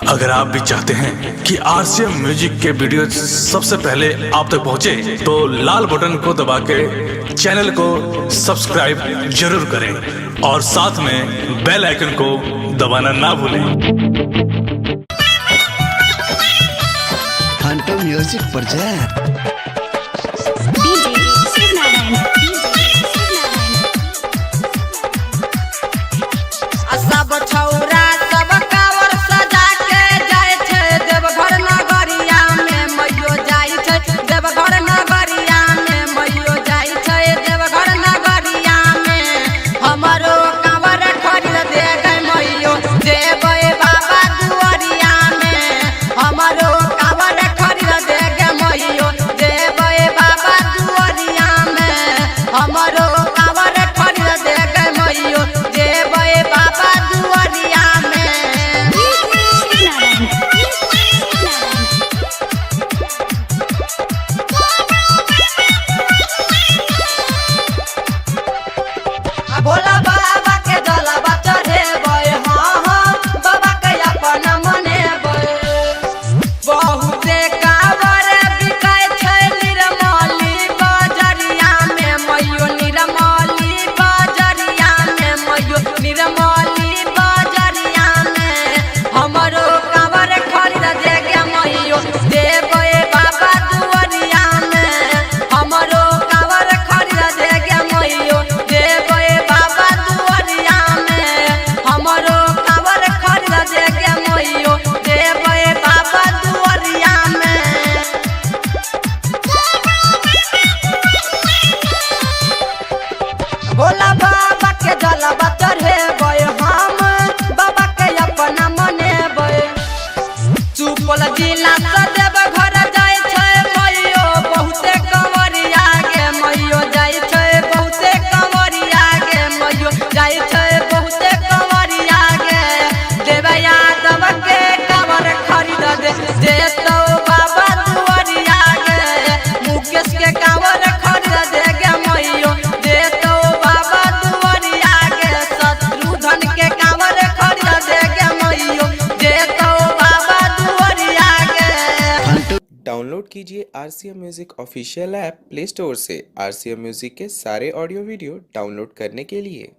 अगर आप भी चाहते हैं कि आरसीएम म्यूजिक के वीडियो सबसे पहले आप तक पहुंचे, तो लाल बटन को दबा के चैनल को सब्सक्राइब जरूर करें और साथ में बेल आइकन को दबाना ना भूलें। फंटो म्यूजिक पर जाए। DJ Shivnarayan. DJ Shivnarayan. आ सब छौरा सब कावर सजा के जाइ छै देवघर नगरिया में मैयो जाइ छै देवघर नगरिया में मैयो जाइ छै देवघर नगरिया में हमरो कावर खरीद दे गै मैयो देबै बाबा दुआरिया में हमरो कावर खरीद दे गै मैयो देबै बाबा दुआरिया में हमरो कावर खरीद दे गै मैयो देबै बाबा दुआरिया में। Shivnarayan. Shivnarayan. आ भोला बाबा के जलवा चढ़ेबै, हाँ हाँ, बाबा के अपन मनेबै। बहुते कावर बिकाय छै निर्मली बजरिया में मैयो, निर्मली बजरिया में मैयो, निर्मली बजरिया में हमरो कावर खरीद दे गे मैयो देबै बाबा दुआरिया में हमरो कावर खरीद दे गे मैयो देबै बाबा दुआरिया में हमरो कावर खरीद दे गे मैयो देबै बाबा दुआरिया में। भोला बाबा के जलवा चढ़ेबै, हम बाबा के अपना मनेबै। सुपौल जिला से देवघर जाइ छै मैयो बहुते कंवरिया गे मैयो, जाइ छै बहुते कंवरिया गे मैयो, जाइ छै बहुते कंवरिया गे। देव यादव के कांवर खरीद दे देतौ बाबा दुआरिया गे, मुकेश के कांवर खरीद दे गे मैयो देतौ बाबा दुआरिया गे, शत्रुघ्न के कांवर खरीद दे गे मैयो देतौ बाबा दुआरिया गे। फंटो डाउनलोड कीजिए R C M music official app play store से आर सी एम म्यूज़िक के सारे ऑडियो वीडियो डाउनलोड करने के लिए।